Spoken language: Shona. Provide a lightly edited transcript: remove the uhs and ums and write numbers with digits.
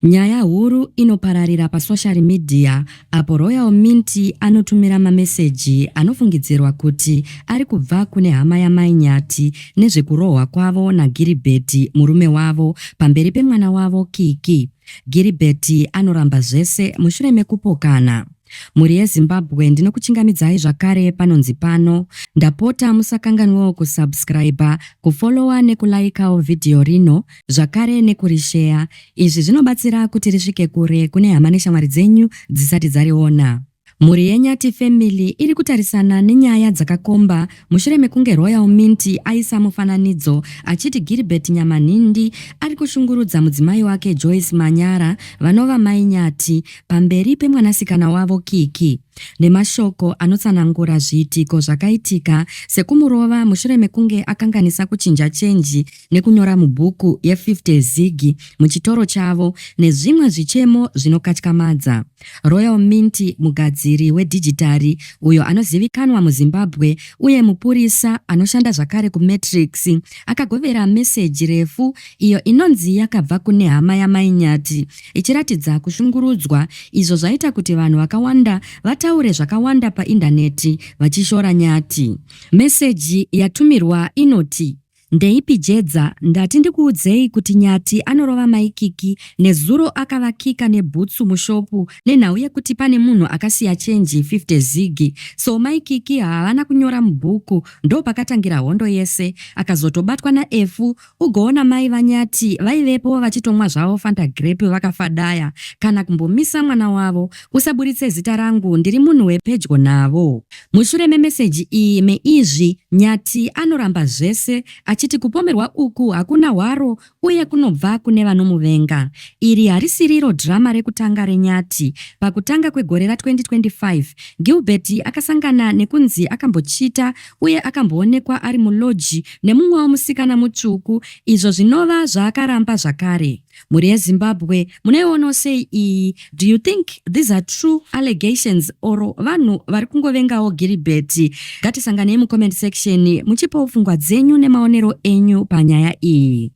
Nyaya huru inopararira pasoshari midhiya apo Royal Mint anotumira mameseji anofungidzirwa kuti ari kubva kune hama yaMai Nyathi nezvekurohwa kwavo naGiribheti murume wavo pamberi pemwana wavo Kiki. Giribheti anoramba zvese mushure mekupokana. Mhuri yeZimbabwe ndinokuchingamidzai zvakare panonzi pano. Ndapota musakanganwewo kusubscriber, kufollower nekulaikawo vhidhiyo rino zvakare nekurisheya. Izvi zvinobatsira kuti risvike kure kune hama neshamwari dzenyu dzisati dzariona. Mhuri yeNyati Family iri kutarisana nenyaya dzakakomba mushure mekunge Royal Mint aisa mufananidzo achiti Gilbert Nyamanhindi ari kushungurudza mudzimai wake Joyce Manyara vanova Mai Nyati pamberi pemwanasikana wavo Kiki nemashoko anotsanangura zviitiko zvakaitika sekumurova mushure mekunge akanganisa kuchinja chenji nekunyora mubhuku ye50 zigi muchitoro chavo nezvimwe zvichemo zvinokatyamadza. Royal Mint mugadziri wedhijitari uyo anozivikanwa muZimbabwe uye mupurisa anoshanda zvakare kuMatrix akagovera meseji refu iyo inonzi yakabva kune hama yaMai Nyati ichiratidza kushungurudzwa izvo zvaita kuti vanhu vakawanda vataure zvakawanda paindaneti vachishora Nyati. Meseji yatumirwa inoti, Ndeipi Jedza, ndati ndikuudzei kuti Nyati anorova mai Kiki, nezuro akavakika nebhutsu mushopu nenhau yekuti pane munhu akasiya chenji 50 zigi so mai Kiki haavana kunyora mubhuku ndopakatangira hondo yese akazotobatwa naEfu ugoona mai vaNyati vaivepo vachitomwa zvavo fanta grape vakafadaya kana kumbomisa mwana wavo usaburitse zita rangu ndiri munhu wepedyo navo. Mushure memeseji iyi meizvi, Nyathi anoramba zvese achiti kupomerwa uku hakuna hwaro uye kunobva kune vanomuvenga. Iri harisiriro dhirama rekutanga reNyathi. Pakutanga kwegore ra2025, Gilbert akasangana nekunzi akambochita uye akamboonekwa ari mulodge nemumwewo musikana mutsvuku izvo zvinova zvaakaramba zvakare. Mhuri yeZimbabwe munoionawo sei iyi? Do you think these are true allegations or vanhu vari kungovengawo Giribheti? Ngatisanganei mucomment section muchipawo pfungwa dzenyu nemaonero enyu panyaya iyi.